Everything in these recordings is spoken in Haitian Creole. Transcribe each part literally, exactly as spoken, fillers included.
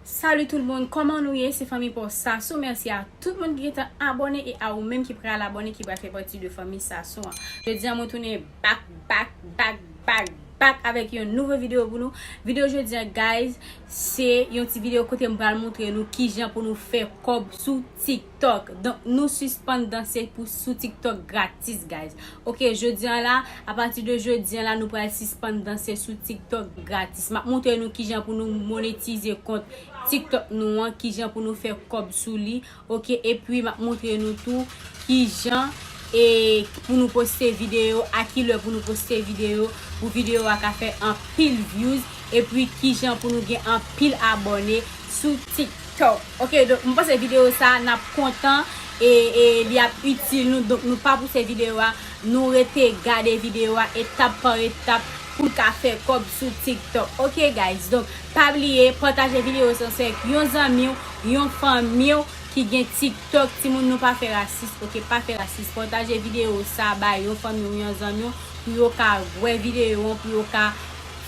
Salut tout le monde, kòman nou ye? Se fanmi pa w Sasou. Mèsi a tout moun ki gentan abòne e a ou menm ki pral abòne, ki pral fè pati de fanmi Sasou an. Jodi a mwen tounen back, back, back, back, back avèk yon nouvo videyo pou nou. Videyo jodi a, guys, se yon ti videyo kote m pral montre nou kijan pou nou fè kòb sou TikTok. Donk, nou sispann danse pou sou TikTok gratis, guys. Ok, jodi a la, apati de jodi a la, nou pral sispann danse sou TikTok gratis. M ap montre nou kijan pou nou monetize kont TikTok nou an, kijan pou nou fè kòb sou li. Ok, epi m ap montre nou tou kijan e pou nou poste videyo, a ki lè pou nou poste videyo, pou videyo a ka fè anpil views, epi kijan pou nou gen anpil abòne sou TikTok. Ok, donk m panse videyo sa n ap kontan e, e li ap itil nou, donk nou pa pouse videyo a, nou rete gade videyo a etap pa etap pou n ka fè kòb sou TikTok. Ok, guys, donk pa bliye pataje videyo sa avèk yon zanmi w, yon fanmi w ki gen TikTok. Timoun, nou pa fè rasis, ok, pa fè rasis. Pataje videyo sa bay yon fanmi w, yon zanmi w, pou yo ka wè videyo an, pou yo ka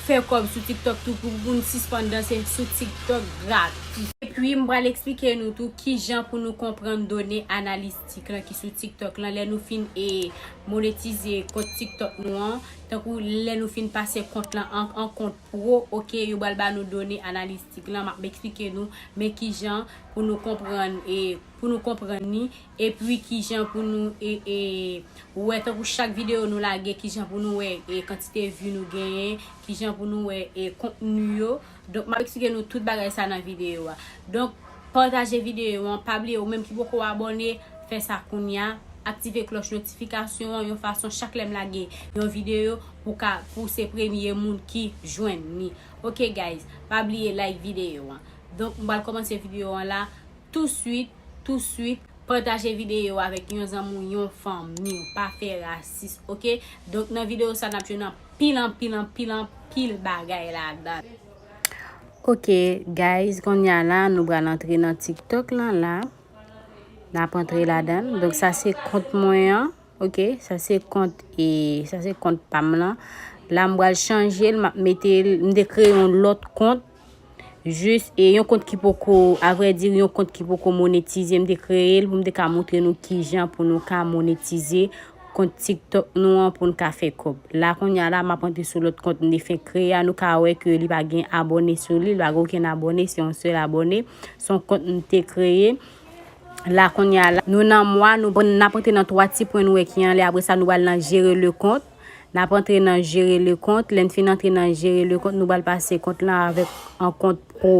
fè kòb sou TikTok tou, pou, pou n sispann danse sou TikTok gratis. Epi m pral eksplike nou tou kijan pou nou konprann done analistik lan ki sou TikTok lan lè nou fin e monetize kont TikTok nou an. Tankou lè nou fin pase kont lan an, an kont pro, ok, yo pral ba nou done analistik lan, m ap eksplike nou, men kijan pou nou konprann e pou nou konprann li, epi kijan pou nou e, e, wè tankou chak videyo nou lage, kijan pou nou wè e kantite view nou genyen, kijan pou nou wè e kontni yo. Donk, m ap eksplike nou tout bagay sa nan videyo a. Donk, pataje videyo an, pa bliye ou menm ki poko abòne, fè sa kounye a, aktive klòch notifikasyon an yon fason chak lè m lage yon videyo pou ka, pou se premye moun ki jwenn li. Ok, guys, pa bliye like videyo an. Donk, m pral kòmanse videyo an la touswit, touswit. Pataje videyo avèk yon zanmi w, yon fanmi w, pa fè rasis, ok? Donk, nan videyo sa, n ap jwenn anpil, anpil, anpil, anpil bagay ladan. Ok, guys, kounye a la, nou pral antre nan TikTok lan la. N ap antre ladan. Donk, sa se kont mwen an. Ok, sa se kont, e, sa se kont pa m lan. La, m pral chanje l, m ap mete l, m te kreye yon lòt kont. Jis, e, yon kont ki poko, a vrè di, yon kont ki poko monetize, m te kreye l pou m te ka montre nou kijan pou nou ka monetize kont TikTok nou an pou n ka fè kòb. La, kounye a la, m ap antre sou lòt kont m te fenk kreye a, nou ka wè ke li pa gen abòne sou li, li pa gen okenn abòne, se yon sèl abòne. Se yon kont m te kreye. La, kounye a la, nou nan mwa, nou, n ap antre nan twa ti pwen nou wè ki anlè, apre sa, nou pral nan jere le kont. N ap antre nan jere le kont. Lè n fin antre nan jere le kont, nou pral pase kont lan avèk an kont pro.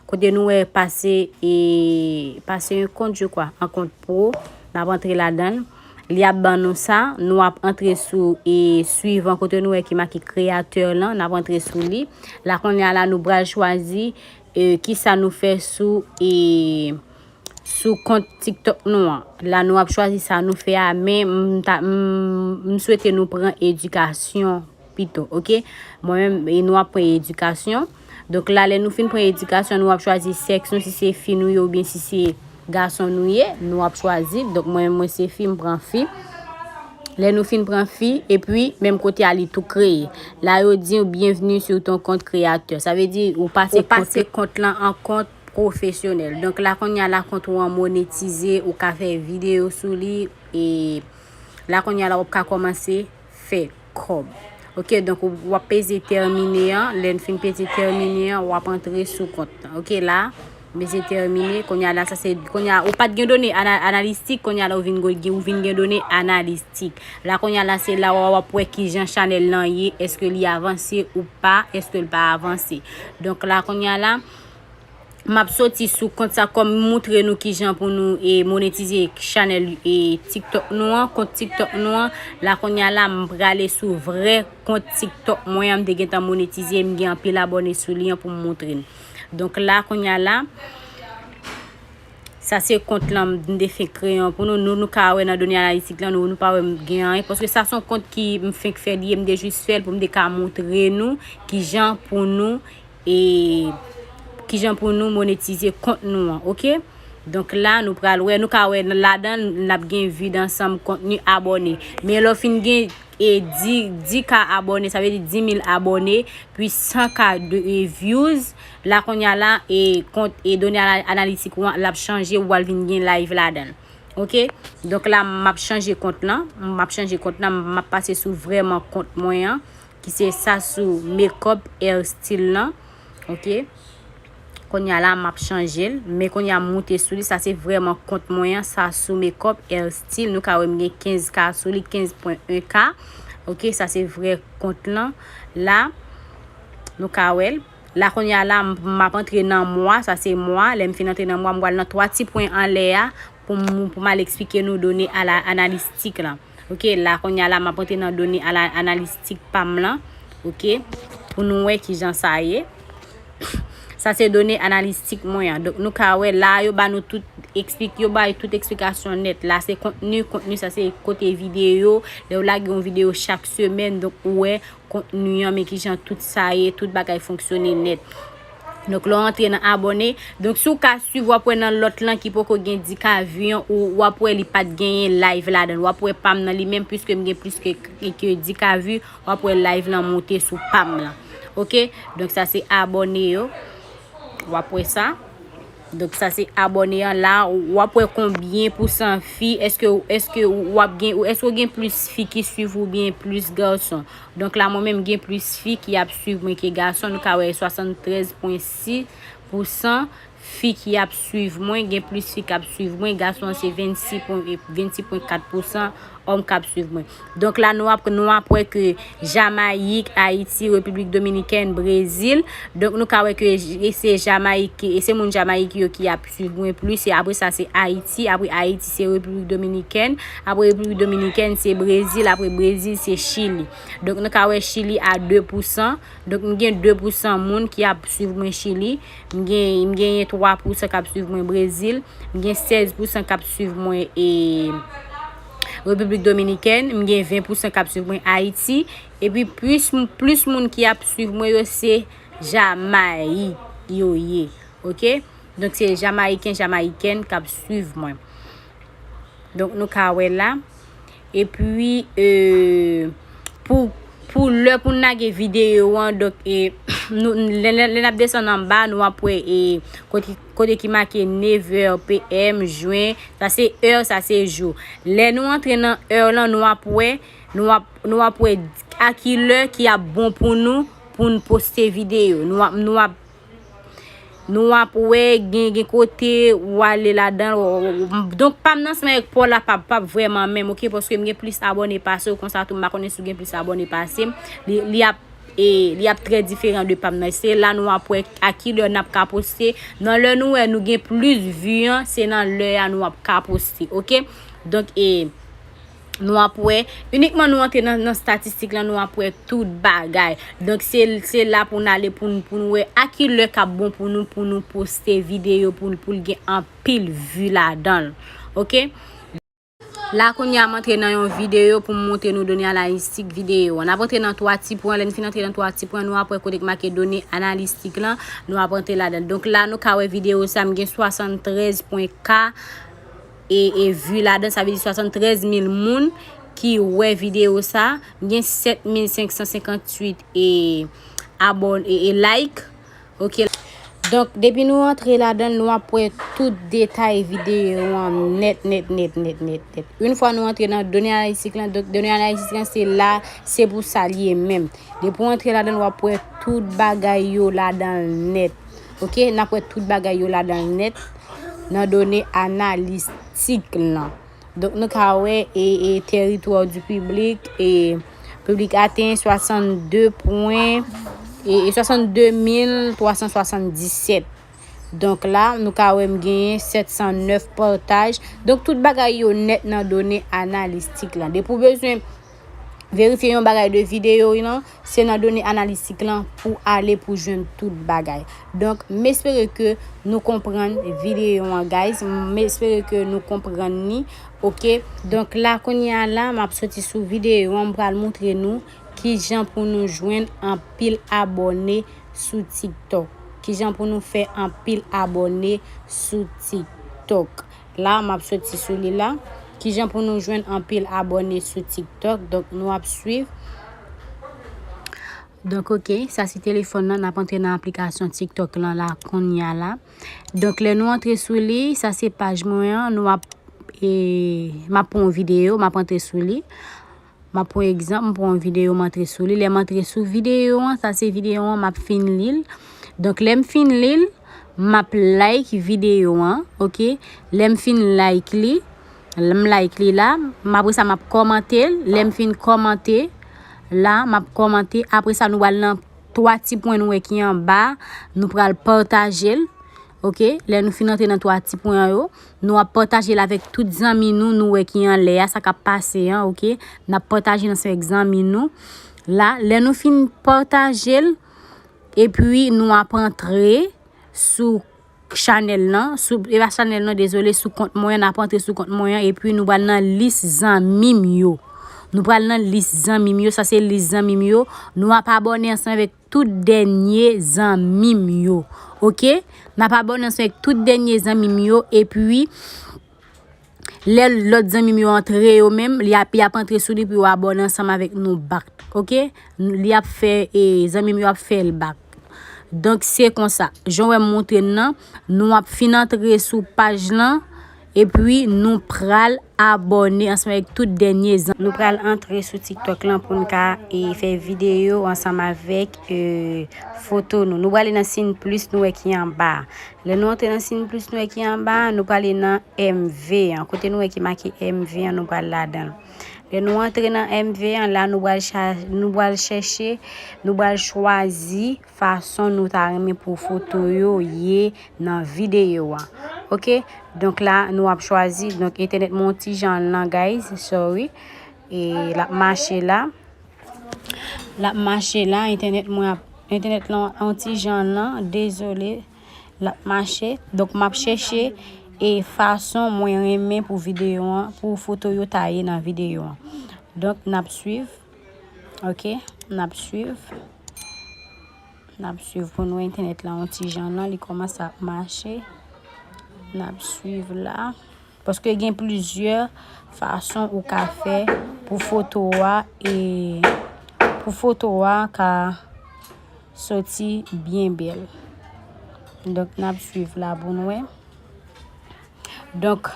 Kote nou wè pase, e, pase yon kont, je kwa, an kont pro. N ap antre ladan l. Li ap ban nou sa. Nou ap antre sou, e, swivan kote nou wè ki make kreyatè lan. N ap antre sou li. La, kounye a la, nou pral chwazi, e, kisa nou fè sou, e, sou kont TikTok nou an. La, nou ap chwazi sa nou fè a, men m ta, m, m swete nou pran edikasyon pito, ok? Mwen menm, e nou ap pran edikasyon. Donk la, lè nou fin pran edikasyon, nou ap chwazi sèks nou, si se fi nou ye oubyen si se gason nou ye, nou ap chwazi. Donk mwen menm, mwen se fi, m pran fi. Lè nou fin pran fi, epi menm kote a li tou kreye. La, yo di w, bienvenue sur ton compte créateur. Sa vle di, ou pase kont lan an kont pwofesyonèl. Donk la kounye a la kont ou an monetize, ou ka fè videyo sou li, e la kounye a la w ap ka kòmanse fè kòb. Ok, donk ou, w ap peze tèmine an, lè n fin peze tèmine an, w ap antre sou kont lan. Ok, la, m peze tèmine, kounye a la, sa se, kounye a, ou pa t gen done ana-, analistik, kounye a la, ou vin, ou vin gen done analistik. La, kounye a la, se la w ap wè kijan chanèl lan ye, èske li avanse ou pa, èske l pa avanse. Donk la, kounye a la, m ap soti sou kont sa kòm m montre nou kijan pou nou, e, monetize chanèl, e, TikTok nou an, kont TikTok nou an. La, kounye a la, m prale sou vrè kont TikTok mwen an, m te gentan monetize, m gen anpil abòne sou li an pou m montre n. Donk la, kounye a la, sa se kont lan m te fenk kreye an pou nou. Nou, nou ka wè nan done analistik lan, nou, nou pa wè m gen anyen. Paske sa se yon kont ki m fenk fè li ye, m te jis fè l pou m te ka montre nou kijan pou nou e kijan pou nou monetize kont nou an, ok? Donk la, nou pral wè, nou ka wè ladan l, n ap gen vi dansanm kontni abòne. Men lè w fin gen e di, di ka abòne, sa vle di di mil abòne, pi san ka de, e, views. La kounye a la, e kont, e done ana-, analitik ou an, l ap chanje, ou al vin gen live ladan l. Ok? Donk la, m ap chanje kont lan. M ap chanje kont lan, m ap pase sou vrèman kont mwen an, ki se Sasou Makeup Hair Style lan. Ok? Kounye a la, m ap chanje l. Men kounye a, m moute sou li. Sa se vrèman kont mwen an, Sasou Makeup Hair Style. Nou ka wè m gen kenz ka sou li, kenz pwen en ka. Ok, sa se vrè kont lan. La, nou ka wè l. La, kounye a la, m, m ap antre nan mwa. Sa se mwa. Lè m fin antre nan mwa, m pral nan twa ti pwen anlè a pou m, pou m al eksplike nou done ala-, analistik lan. Ok, la, kounye a la, m ap antre nan done ala-, analistik pa m lan. Ok, pou nou wè kijan sa ye. Sa se done analistik mwen an. Donk, nou ka wè la, yo ba nou tout eksplik-, yo bay tout eksplikasyon nèt. La, se kontni, kontni, sa se kote videyo. Lè w lage yon videyo chak semèn, donk, ou wè kontni an, men kijan tout sa ye, tout bagay fonksyone nèt. Donk, lè w antre nan abòne, donk, si w ka swiv, w ap wè nan lòt lan ki poko gen di ka vi an, ou w ap wè li pa t genyen live ladan l. W ap wè pa m nan li menm, piske m gen plis ke, ke di ka vi, w ap wè live lan moute sou pa m lan. Ok? Donk, sa se abòne yo. W ap wè sa. Donk, sa se abòne an la. W ap wè konbyen pousan fi. Èske, èske w ap gen, èske w gen plis fi ki swiv ou byen plis gason? Donk, la, mwen menm, gen plis fi ki ap swiv mwen ke gason. Nou ka wè swasanntrèz pwen sis pousan fi ki ap swiv mwen, gen plis fi k ap swiv mwen, gason an se vennsis pwen, vennsis pwen kat pousan òm k ap swiv mwen. Donk la, nou ap, nou ap wè ke Jamayik, Ayiti, Repiblik Dominikèn, Brezil. Donk, nou ka wè ke j-, e se Jamayik, e se moun Jamayik yo ki ap swiv mwen plis. E apre sa, se Ayiti. Apre Ayiti, se Repiblik Dominikèn. Apre Repiblik Dominikèn, se Brezil. Apre Brezil, se Chili. Donk, nou ka wè Chili a de pousan. Donk, m gen de pousan moun ki ap swiv mwen Chili. M gen, m genyen twa pousan k ap swiv mwen Brezil. M gen sèz pousan k ap swiv mwen, e, Repiblik Dominikèn. M gen ven pousan k ap swiv mwen Ayiti. Epi, plis, plis moun ki ap swiv mwen yo, se Jamayik yo ye. Ok? Donk, se Jamayiken, Jamayikèn k ap swiv mwen. Donk, nou ka wè la. Epi, e, pou, pou lè pou n lage videyo an, donk, e, nou, lè, lè, lè n ap desann anba, nou ap wè, e, kote, kote ki make nevè p m, jwen, sa se è, sa se jou. Lè nou antre nan è lan, nou ap wè, nou ap, nou ap wè a ki lè ki ap bon pou nou, pou n poste videyo. Nou ap, nou ap Nou ap wè gen, gen kote w ale ladan l. Donk, pa m nan semen ak pa w la p ap, p ap vrèman menm, ok? Paske m gen plis abòne pase w, konsa tou, m pa konnen si w gen plis abòne pase m. Li, li ap, e, li ap trè diferan de pa m nan. Se la nou ap wè a ki lè n ap ka poste. Nan lè nou wè nou gen plis vi an, se nan lè a nou ap ka poste, ok? Donk, e, Nou ap wè, inikman nou antre nan, nan statistik lan, nou ap wè tout bagay. Donk, se, se la pou n ale pou n, pou n wè a ki lè k ap bon pou nou, pou nou poste videyo, pou, pou l gen anpil vi ladan l. Ok? La, kounye a, m antre nan yon videyo pou m montre nou done analistik videyo an. N ap antre nan twa ti pwen, lè n fin antre nan twa ti pwen, nou ap wè kote k make done analistik lan, nou ap antre ladan l. Donk, la, nou ka wè videyo sa, m gen swasanntrèz pwen ka e, e vi ladan, sa vle di swasanntrèz mil moun ki wè videyo sa. M gen sèt mil senk san senkantuit e abòn-, e, e like. Ok. Donk, depi nou antre ladan, nou ap wè tout detay videyo an nèt, nèt, nèt, nèt, nèt, nèt. Yon fwa nou antre nan done analistik lan, donk, done analistik lan, se la, se pou sa l ye menm. Depi w antre ladan, w ap wè tout bagay yo ladan l nèt. Ok, n ap wè tout bagay yo ladan l nèt nan done analistik lan. Donk, nou ka wè, e, e, teritwa di piblik, e, piblik atenn swasannde pwen, e, e, swasannde mil twa san swasanndisèt. Donk, la, nou ka wè m genyen sèt san nèf pataj. Donk, tout bagay yo nèt nan done analistik lan. Depi w bezwen verifye yon bagay de videyo w lan, se nan done analistik lan pou ale pou jwenn tout bagay. Donk, m espere ke nou konprann videyo an, guys. M espere ke nou konprann li. Ok? Donk, la, kounye a la, m ap soti sou videyo an, m pral montre nou kijan pou nou jwenn anpil abòne sou TikTok. Kijan pou nou fè anpil abòne sou TikTok. La, m ap soti sou li la. kijan pou nou jwenn anpil abòne sou TikTok. Donk, nou ap swiv. Donk, ok, sa se telefòn nan, n ap antre nan aplikasyon TikTok lan la kounye a la. Donk, lè nou antre sou li, sa se paj mwen an, nou ap, e, m ap pran yon videyo, m ap antre sou li. M ap pran egzanp, m pran yon videyo, m antre sou li. Lè m antre sou videyo an, sa se videyo an, m ap fin li l. Donk, lè m fin li l, m ap like videyo an, ok? Lè m fin like li, lè m like li la, m, apre sa, m ap kòmante l. Lè m fin kòmante, la, m ap kòmante. Apre sa, nou pral nan twa ti pwen nou wè ki anba, nou pral pataje l. Ok, lè nou fin antre nan twa ti pwen yo, nou ap pataje l avèk tout zanmi nou, nou wè ki anlè a, sa k ap pase an, ok? N ap pataje l ansanm avèk zanmi nou. La, lè nou fin pataje l, epi nou ap antre sou chanèl lan, sou, e pa chanèl lan, dezole, sou kont mwen an, n ap antre sou kont mwen an, epi nou pral nan lis zanmi m yo. Nou pral nan lis zanmi m yo, sa se lis zanmi m yo. Nou ap abòne ansanm avèk tout dènye zanmi m yo. Ok? N ap abòne ansanm avèk tout dènye zanmi m yo, epi lè lòt zanmi m yo antre yo menm, li ap, y ap antre sou li pou yo abòne ansanm avèk nou back. Ok? Li ap fè, e, zanmi m yo ap fè l back. Donk, se konsa. Jan w wè m montre n nan, nou ap fin antre sou paj lan, epi nou pral abòne ansanm avèk tout dènye zanmi. Nou pral antre sou TikTok lan pou n ka, e, fè videyo ansanm avèk, e, foto nou. Nou prale nan siy plis nou wè ki anba a. Lè nou antre nan siy plis nou wè ki anba a, nou prale nan M V an. Kote nou wè ki make M V an, nou pral ladan l. Lè nou antre nan M V an, la nou pral cha-, nou pral chèche, nou pral chwazi fason nou ta renmen pou foto yo ye nan videyo a. Ok? Donk la, nou ap chwazi. Donk, entènèt mwen yon ti jan lan, guys. Sorry. E l ap mache la. L ap mache la. Entènèt mwen ap, entènèt lan yon ti jan lan. Dezole. L ap mache. Donk, m ap chèche e fason mwen renmen pou videyo an, pou foto yo ta ye nan videyo an. Donk, n ap swiv. Ok? N ap swiv. N ap swiv pou nou entènèt la yon ti jan lan, li kòmanse ap mache. N ap swiv la. Paske gen plizyè fason ou ka fè pou foto a, e pou foto a ka soti byen bèl. Donk, n ap swiv la pou n wè. Donk,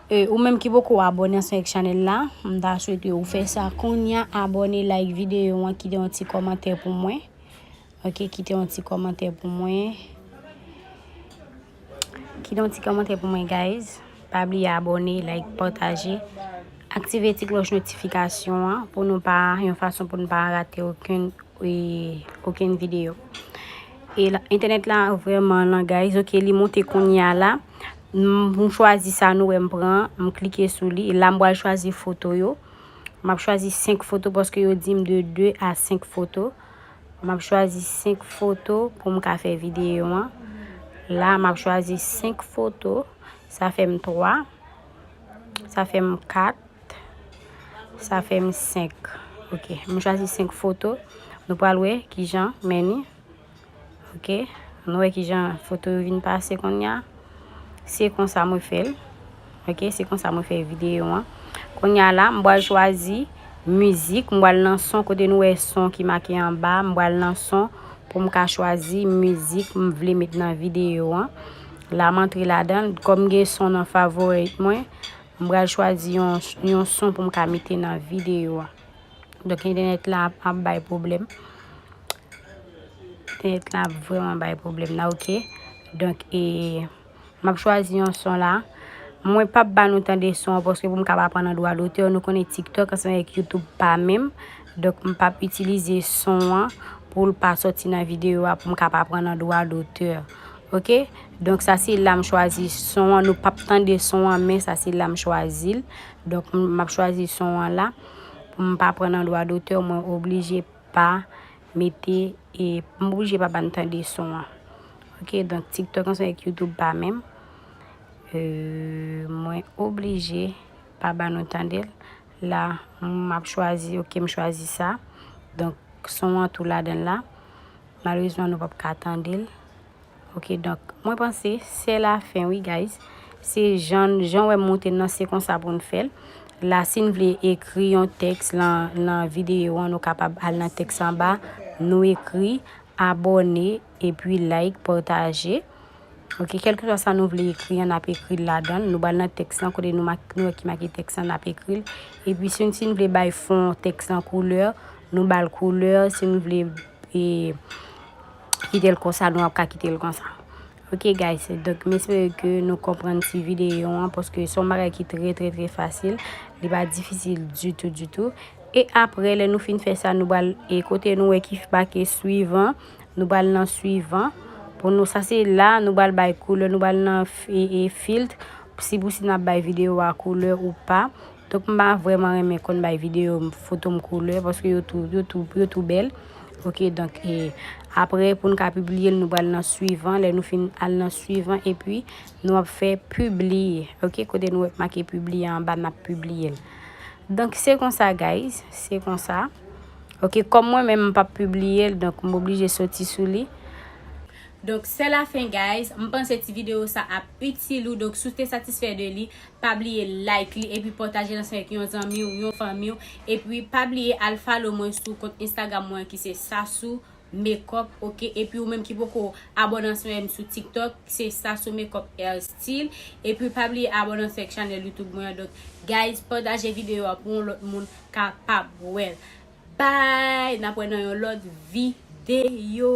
e, ou menm ki poko abòne ansanm avèk chanèl la, m ta swete ou fè sa kounye a, abòne, like videyo an, kite yon ti kòmantè pou mwen. Ok, kite yon ti kòmantè pou mwen. Kite yon ti kòmantè pou mwen, guys. Pa bliye abòne, like, pataje. Aktive ti klòch notifikasyon an pou nou pa, yon fason pou nou pa rate okenn, e, okenn videyo. E la, entènèt la vrèman lan, guys. Ok, li monte kounye a la. M, m chwazi sa nou wè m pran, m klike sou li. E la, m pral chwazi foto yo. M ap chwazi senk foto paske yo di m de de a senk foto. M ap chwazi senk foto pou m ka fè videyo an. La, m ap chwazi senk foto. Sa fè m twa. Sa fè m kat. Sa fè m senk. Ok, m chwazi senk foto. Nou pral wè kijan men ni. Ok, nou wè kijan foto yo vin pase kounye a. Se konsa mwen fè l. Ok, se konsa mwen fè videyo an. Kounye a la, m pral chwazi mizik, m pral nan son, kote nou wè son ki make anba, m pral nan son pou m ka chwazi mizik m vle met nan videyo an. La, m antre ladan l, kòm gen son nan favorit mwen, m pral chwazi yon, yon son pou m ka mete nan videyo an. Donk, entènèt la ap, ap bay pwoblèm. Entènèt la ap vrèman bay pwoblèm la, ok? Donk, e, m ap chwazi yon son la. Mwen p ap ba nou tande son an paske pou m ka pa pran nan dwa dotè. Nou konnen TikTok ansanm avèk YouTube pa menm. Donk, m p ap itilize son an pou l pa sòti nan videyo a pou m ka pa pran nan dwa dotè. Ok? Donk, sa se la m chwazi son an. Nou p ap tande son an, men sa se la m chwazi l. Donk, m, m ap chwazi son an la. Pou m pa pran nan dwa dotè, mwen oblije pa mete, e m oblije pa ba n tande son an. Ok, donk TikTok ansanm avèk YouTube pa menm. E, mwen oblije pa ba nou tande l. La, m ap chwazi, ok, m chwazi sa. Donk, son an tou ladan l la. Malerezman, nou p ap ka tande l. Ok, donk, mwen panse se lafen, wi, guys. Se jan, jan wè m montre nan, se konsa pou n fè l. La, si n vle ekri yon tèks nan, nan videyo an, nou kapab al nan tèks anba, nou ekri abòne, epi like, pataje. Ok, kèlkeswa sa nou vle ekri an, n ap ekri l ladan l. Nou pral nan tèks lan, kote nou, nou wè ki make tèks lan, n ap ekri l. Epi si, si n vle bay fon tèks lan koulè, nou ba l koulè. Si n vle e, kite l konsa, nou ap ka kite l konsa. Ok guys, donk m espere ke nou konprann ti videyo an, paske se yon bagay ki trè, trè, trè fasil. Li pa difisil ditou, ditou. E apre, lè nou fin fè sa, nou pral, e kote nou wè ki make swivan, nou pral nan swivan. Pou nou, sa se la, nou pral bay koulè, nou pral nan f- e, e filt. Si pou si n ap bay videyo a koulè ou pa. Donk, m pa vrèman renmen konn bay videyo m, foto m koulè, paske yo tou, yo tou, yo tou bèl. Ok, donk, e, apre, pou n ka pibliye l, nou pral nan swivan. Lè nou fin al nan swivan, epi nou ap fè pibliye. Ok, kote nou wè make pibliye anba, n ap pibliye l. Donk, se konsa, guys, se konsa. Ok, kòm mwen menm m p ap pibliye l, donk m oblije soti sou li. Donk, se lafen, guys. M panse ti videyo sa ap itil ou. Donk, si w te satisfè de li, pa bliye like li epi pataje l ansanm avèk yon zanmi w, yon fanmi w. Epi, pa bliye al follow mwen sou kont Instagram mwen ki se Sasou Makeup, ok? Epi, ou menm ki poko abòne ansanm avè m sou TikTok, se Sasou Makeup Hair Style. Epi, pa bliye abòne ansanm avèk chanèl YouTube mwen an. Donk, guys, pataje videyo a pou yon lòt moun kapab wè l. Bye! N ap wè nan yon lòt videyo.